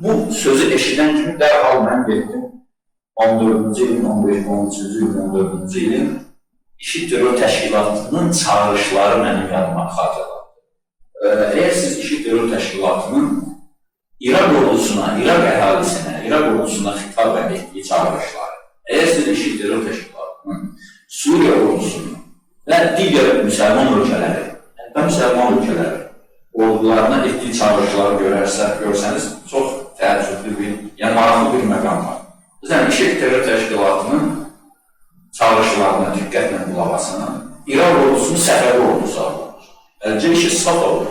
Bu sözü eşidən kimi dərhal mən getdim 14-cü ilin, 15, 13-cü ilin, 14-cü ilin IŞİD terror təşkilatının çağırışları mənim yadıma xatırlatdı. Əgər siz IŞİD terror təşkilatının İraq ordusuna, İraq əhalisinə, İraq ordusuna xitabən etdiyi çağırışları, əgər siz IŞİD terror təşkilatının Suriya ordusunu və digər müsəlman ölkələri, hətta müsəlman ölkələri ordularına etdiyi çağırışları görsəniz, çox təəccüblü bir, yəni maraqlı bir məqam var. Məsələn, IŞİD terror təşkilatının çağırışlarına diqqətlə qulaq asan, İraq ordusunu Səfəvi ordusu adlanır. Ceyş-i Safavi.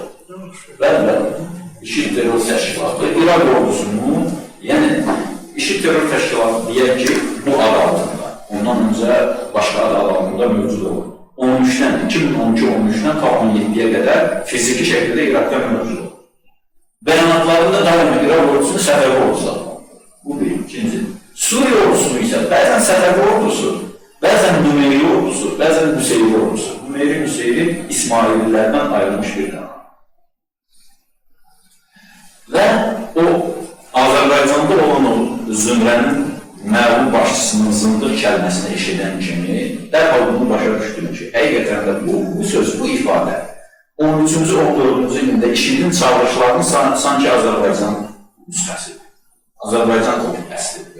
Bəli, bəli. IŞİD terror təşkilatı İraq ordusunu, yəni IŞİD terror təşkilatı deyək ki, bu ad altında, ondan öncə başqa ad altında mövcud olur. 13-dən, 2012-13-dən ta 17-yə qədər fiziki şəkildə İraqda mövcud olur. Bəyanatlarında daima İraq ordusunu Səfəvi ordusu adlanır. Bu bir, ikinci. Suriya ordusunu isə bəzən Səfəvi ordusu, bəzən Nümeyri ordusu, bəzən Nüseyri ordusu. Nümeyri, Nüseyri İsmaililərdən ayrılmış bir qanat. Və o Azərbaycanda olan o zümrənin məlum başçısının zındıq kəlməsini eşidən kimi dərhal bunu başa düşdüm ki, həqiqətən də bu söz, bu ifadə 13-cü, 14-cü ilində IŞİD-in çağırışlarının sanki Azərbaycan nüsxəsidir. Azərbaycan kopyasıdır.